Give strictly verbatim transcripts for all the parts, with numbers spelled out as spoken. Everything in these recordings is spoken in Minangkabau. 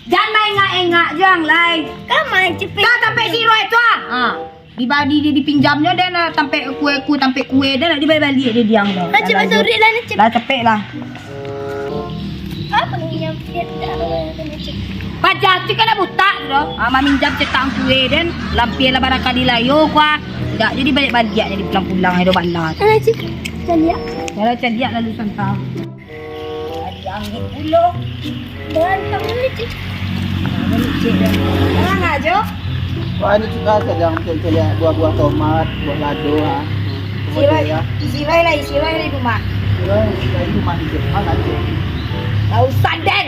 Jan maengak-engak juo ang lai. Kama cepet. Dah tampek siro itu ah. Ha. Dibali dia dipinjamnyo, dan, ah, tampek kue, kue, tampek kue, dan nak dibaliak-baliak dia diang tu. Nah, cepat sorry lah, ni cepat. Lah, cepek lah. Apa ni yang kita Paja tu kan nak butak tu doh. Ah, maminjam cetakan kue, dan lampir lah barangkali lah. Yo, kua. Tidak jadi baliak-baliak jadi pulang-pulang, ayo bala. Alah, cik. Caliak. Kalau caliak lalu santang. Adi angin pulo. Berantem ni, cik. Jangan aja. Wah, ini suka saja macam caliak buah-buah tomat, buah lado, ha. Silai, silai lai, silai lai di rumah. Silai, silai di rumah ni, cik. Mana, cik? Tak usah, Den.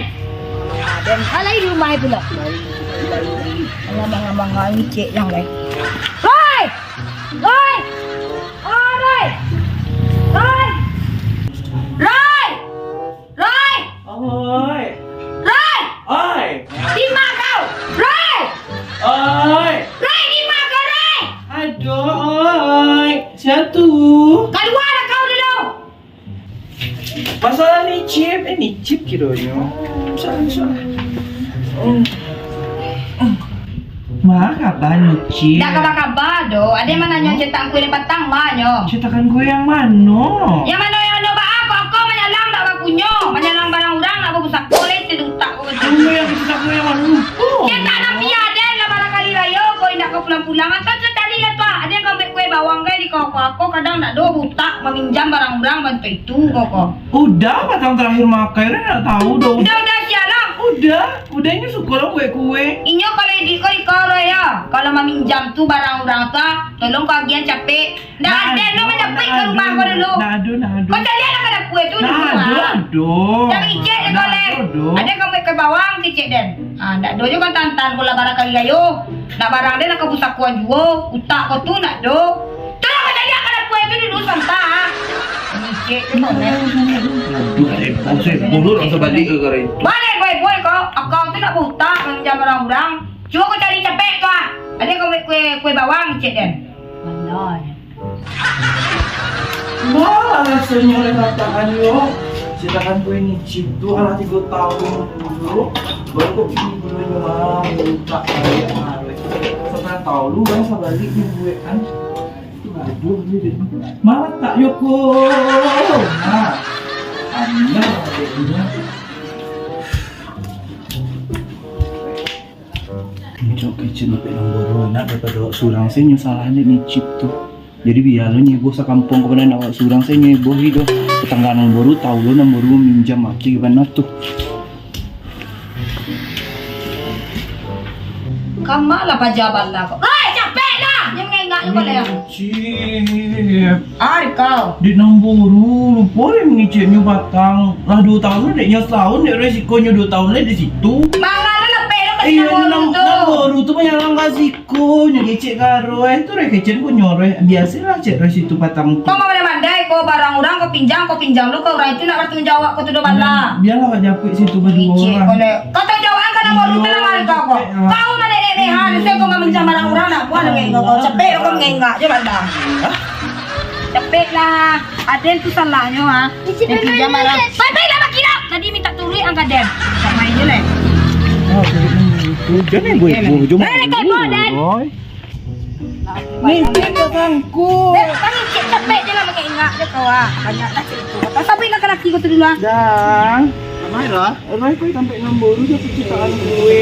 Ah, Den, kalau di rumah itu lah. Silai, silai. Ngambang-ngambang kami, cik, yang lain. Woi! Woi! Oh, Roy! Roy! Roy! Roy! Oi! Roy! Oi! Di ma kau? Roy! Oi! Roy, di ma kau, Roy? Aduh, oi! Sia tu? Kalualah kau dulu! Masalah ni chip, eh, ni chip kironyo. Salah, salah. Hmm. Ma, kaba ni, Cip? Dak kaba-kaba doh. Ade mananyo cetakan kue nan patang, ma nyo. Cetakan kue yang mano? Yang mano, yang mano baa, kok kau manyalang dak bapunyo, manyalang barang urang dak bapusako, lai cek utak kau tu. Kamu yang cetakan kue yang mano? Oh. Cetak nan pia den lah, barangkali rayo kau indak kau pulang-pulang, atau tu tadi lah tu, ade yang kau ambiak kue bawang kai di kau, kau kadang dak doh butak maminjam barang urang bantuak itu kau, kau. Udah, patang terakhir makai, lah nak tahu dong. Udah, udah, sialah. Udah, udah, inyo suko lah buek kue. Inyo kalau iduik ko di kau, Roy, yo. Kalau maminjam tu barang urang tu, ah, tolong kau agiahan capek. Ndak ado, ndak ado, ndak ado, ndak ado. Kau caliak lah ka dapua tu dulu, ah. Ndak ado. Jan mangicek dek kau lai. Ndak ado, ndak ado. Ado kau buek kue bawang, kecek den. Ah, ndak ado juo kau tantan kau lah barangkali rayo. Nak barang den nak ka pusakoan juo. Utak kau tu ndak ado. Tu lah kau caliak ka dapua tu dulu, santa, ah. Mangicek tu kau, eh. Aduh, heboh, heboh lu langsung balik ke karya itu. Balik, boy, boy, kau. Akau tu nak buta, maminjam barang urang. Cubo kau cari capek tu, ah. Ado kau buek kue, kue bawang, kecek den. Alah. Wah, rasonyo lah kataan yo. Cetakan kue ni Cip tu alah tigo tahun dulu. Baru kok kini dulu nyo mah, mintak baliak kemari. Satangah tahun lu kan sabalik ni buek kan. Aduh, ni deh. Malah tak yo ko. Nah. Aneh deh ni. Cok kecek dapek nombor dua, nak daripada awak surang, se nyo salah ni, ni Cip tu. Jadi, biar lo nyo heboh sakampuang, kapan nak awak surang, se nyo heboh hidup. Tetangga nan baru tahu lo, nan baru minjam aki bana tu. Kama lah paja bala ko. Oi, capek lah! Jan mangengak juo ko lah. Cip. Ai, kau. Dek nan baru, lupo dek mangeceknyo batang. Lah duo tahun, dek nyo satahun, dek resikonyo duo tahun lai di situ. Manga lo lapeh lo ka si nan baru tu. Nan baru tu manyalang ka siko, nyo kecek ka Roy. Tu Roy kecek punyo Roy. Biasolah cek Roy situ batang tu. Kau mamandai-mandai ko, barang urang kau pinjam, kau pinjam lo ka urang itu nak batangguang jawab kau tu doh bala. Bialah awak japuik situ baduo urang. Kecek ko dek. Kau tangguang jawab ka nan baru tu lah mari kau ko. Kau mah dek lehan, se kau maminjam barang urang nak buah dengan kau. Capek lo kau mangengak juo bala. Hah? Capek lah. Aden tu salahnyo, ha. Isi dulu. Pai, pai lah bakilak. Tadi minta turuik ang ka den. Tak main je lah. Ah, turuik ni. Hujan ni, boy. Hujan. Eh, lekai boy, den. Mungkin kau sangkut. Den, kami cek capek je lah, makin ingat je kau, ah. Banyak lah cerita. Kau sabik lah ke laki kau tu dulu, ah. Dah. Ramai lah. Roy, kau sampai nombor tu, dia citakan kue.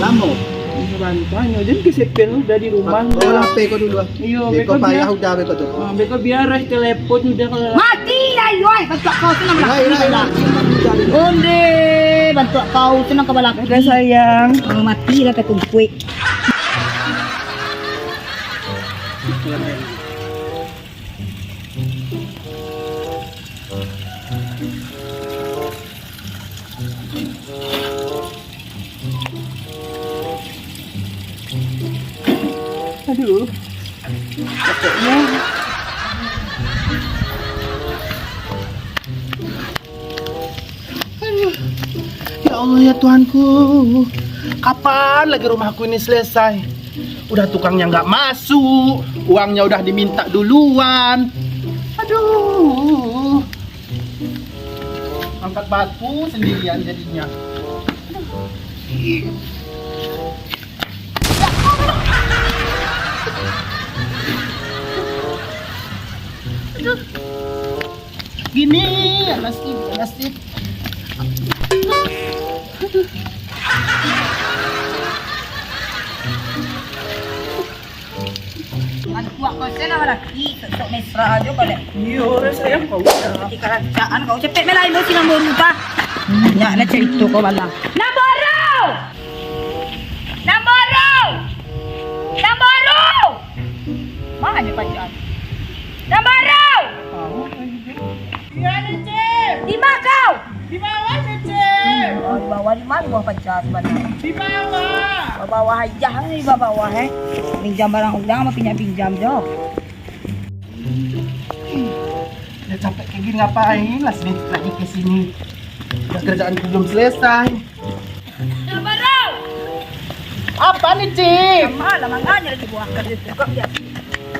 Lamo. Ini bantanyo, jadi kesepel dari rumah. Oh, lah, P kau dulu, ah. Iyo, beko payah udah, beko tu. Ah, beko biar Roy telepon udah kalau. Mati lah, Roy. Bantuak kau tu nang. Roy, Roy, Roy. Onde, bantuak kau tu nang kepala. Dadah, sayang. Oh, mati lah, tak kumpuik. Aduh. Capeknyo. Aduh. Ya Allah, ya Tuhanku. Kapan lagi rumahku ini selesai? Udah tukangnya nggak masuk, uangnya udah diminta duluan. Aduh. Angkat batu sendirian jadinya. Gini, ya nasib, ya nasib. Aduh, kuat kau, saya lah laki, sok-sok mesra aja kau, dek. Iyo, orang sayang kau, dah. Nanti karancaan kau, cepet me lah, emosi Namboru, tah. Banyak lah cerita kau, bala. Namboru! Namboru! Namboru! Mana pacar? Namboru! Iya, Cip. Di ma kau? Di bawah, Cip. Oh, di bawah, di ma di bawah pacar sebenarnya? Di bawah. Bawah-bawah aja, di bawah-bawah, eh. Pinjam barang urang, apo pinjam-pinjam jo? Ya, capek kayak gini ngapain lah, sedikit lagi ke sini. Udah, kerjaanku belum selesai. Namboru! Apa nih, Cip? Sama lah, makanya lagi buah kerja juga, biasa.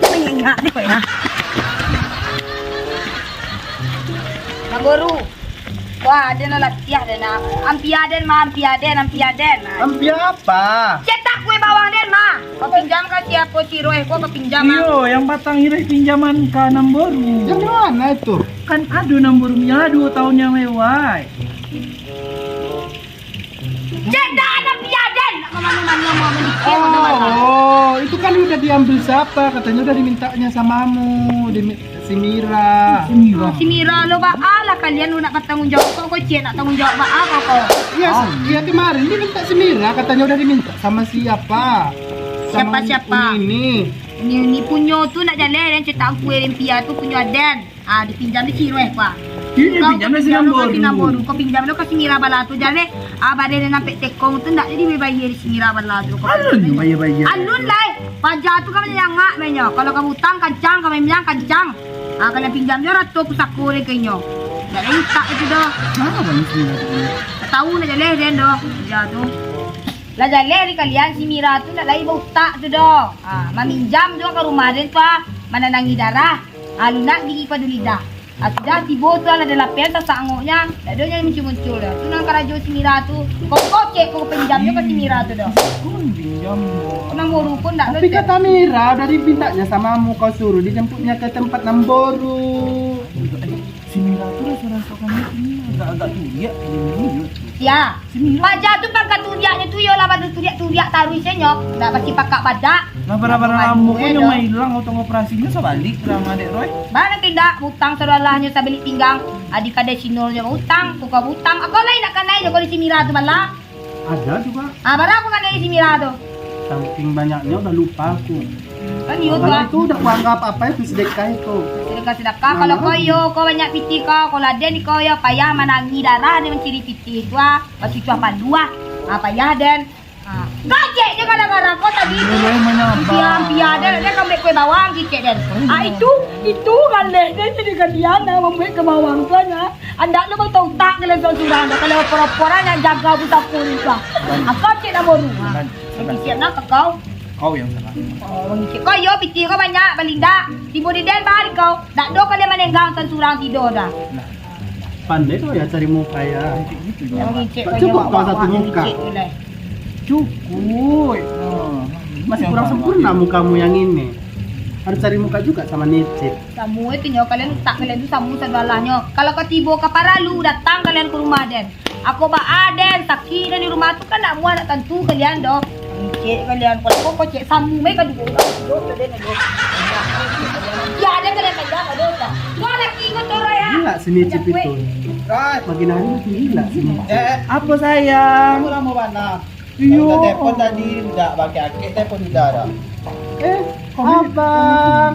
Ini minyak nih, kok, ya. Namboru. Wah, aden lah latiah den, ah. Ampia den, ma, ampia den, ampia den. Ampia apa? Cetak kue bawang den, ma. Kau pinjam ka siapa, si Roy? Kau, kau pinjam, ah. Iyo, yang batang irai pinjaman ka Namboru. Yang mana itu? Kan ado Namboru, yang lah duo tahun yang lewat. Cek dah, anak piaden, nak ka mano-mano, mau manikah, mano-mano. Oh, itu kan udah diambil siapa? Katanya udah dimintanya sama mu, dimi-, si Mira. Si Mira. Oh, si Mira lo, baa lah kalian lu nak batanggung jawab kok, kok ciek nak tanggung jawab baa kok, kok? Iya, iya, kemarin diminta si Mira, katanya udah diminta sama siapa? Sama siapa, siapa? Uni ini. Uni, Uni punyo tu nak jaleh, dan cetak kue lumpia tu punyo aden. Ah, dipinjam di si Roy, Pak. Iyo, kau dipinjam di si Namboru. Kau pinjam lo ka si Mira bala tu, jan, eh. Ah, badeh nan ampek tekong tu ndak jadi bayia di si Mira bala tu. Alun nyo bayia-bayia. Alun lai. Paja tu kan manyangak mainyo. Kalau ka utang kancang, ka main kancang. Ah, kalian pinjam jo rato pusako deh ka inyo. Ndak ada utak itu doh. Nah, banyak sih. Tak tahu nak jaleh den doh, paja tu. Lah jaleh di kalian si Mira tu ndak lai bautak tu doh. Ah, maminjam jo ka rumah den tu, ah, mananangi darah. Alunak gigi padu lidah. Ah, sudah tibo tu alah dalapan sasak angoknyo, dak ado nyo muncul-muncul doh. Tu nan karajo si Mira tu. Kok kocek kok pinjam nyo ka si Mira tu doh. Kau pinjam doh. Kau nang boru pun dak. Tapi kata Mira udah dipintanya sama mu, kau suruh dijemputnya ke tempat nan boru. Si Mira tu raso-raso kan ini agak-agak turiak. Ya. Paja tu pangka turiaknyo tu, iyolah, badu turiak-turiak taruih se nyo. Ndak pasti pakak badak. Lah, bara-bara lamo ko nyo mailang, otong operasinyo sabalik, terang adek Roy. Bana tindak, utang sadolahnyo sabilik pinggang. Adi kadai Cino nyo utang, tukang utang. Ako lai nak kanai jo ko di si Mira tu bala. Ada juga. Ah, bara aku kanai di si Mira tu. Saking banyaknyo udah lupa aku. Kan iyo tu, ah. Itu udah kuanggap apa itu, sedekah itu. Sedekah-sedekah. Kalau kau iyo, kau banyak pitih kau, kalau aden kau yo payah manangi darah, aden mancari pitih tu, ah. Bacucuah palu, ah. Ah, payah den. Ah. Kau cek je gara-gara kau tadi tu. Ampia-ampia den, den ka ambiak kue bawang kicek den. Ah, itu, itu galeh den jadi gadian, ah, mambuek kue bawang tu, ah. Andak lo batautak kalian surang-surang, kalau opor-oporan yang jaga pusako ni tu, ah. Apa cek nak boru? Ah. Siap nak ke kau? Kau yang salah. Oh, mangicik. Kau iyo, pitih kau banyak, balindak. Tibo di den, bari kau. Dak do kau dia manenggang tan surang tido dah. Pandai kau ya cari muka ya. Mangicik kau. Cukup kau satu muka. Cukup. Masih kurang sempurna mukamu yang ini. Harus cari muka juga sama Nicip. Samo itu nyo, kalian utak kalian tu samo sadolahnyo. Kalau kau tibo ka paralu, datang kalian ke rumah den. Ako baa den, sakik den di rumah tu kan, nak muah nak tantu kalian doh. Mangicik kalian, kalau kau kocek samu mai ka duo urang, duo ka den, duo. Ya, ada kalian pegang, ada tak? Dua laki kau toro ya. Gila si Nicip itu. Makin hari makin gila si Nicip. Eh, apa sayang? Lama-lama bana. Iyo. Udah telepon tadi, ndak pakai akik, telepon udah dah. Eh, abang.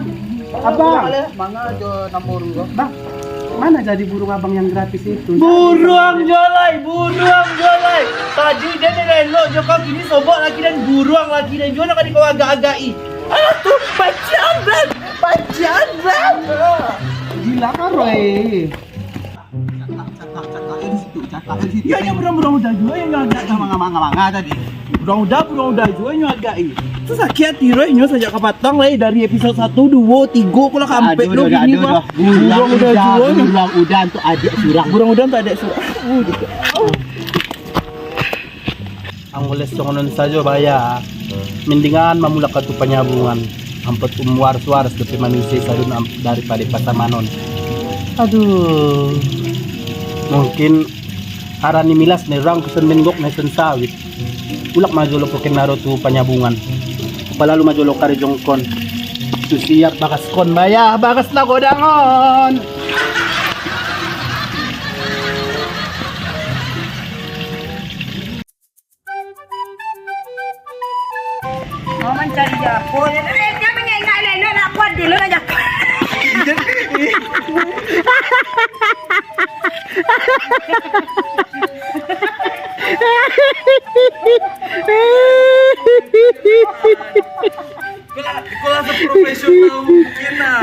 Abang. Manga jo nomor tu. Bang, mana jadi burung abang yang gratis itu? Buruang jolai, buruang jolai. Tadi dia ni elok jo kau, kini sobok lagi dan buruang lagi dan jo nak kau agak-agak i. Alah tu, pacian, Bang. Pacian, Bang. Gila kan, Roy? Cakak, cakak, cakak di situ, cakak di situ. Iyo, iyo, buruang-buruang udah juo yang agak. Manga, manga, manga tadi. Buruang uda, buruang uda juo nyo agak, eh. Tu sakik ati, Roy, nyo sajak kapatang lah, eh, dari episod satu, duo, tigo, ko lah ka ampek doh, kini, bah. Buruang uda juo nyo. Buruang uda untuak adiak surang. Buruang uda untuak adiak surang. Anggo lesongonon sajo, Baya. Mendingan mamulak ka tu panyabungan. Ampot umuar suaras dope manusia sadun am-, daripado pasamanon. Aduh. Mungkin arani milas ne rang kusen menggok ne sen sawit. Ulak majolo poken naro tu panyabungan. Palalu majolo kari jongkon. Tu siap bagas kon, Baya, bagas lah godangon. Mau mancari japo. Eh, dia mangingek lelo, nak kuat dulu nak japo. Kau lah, kau lah seprofesional mungkin lah.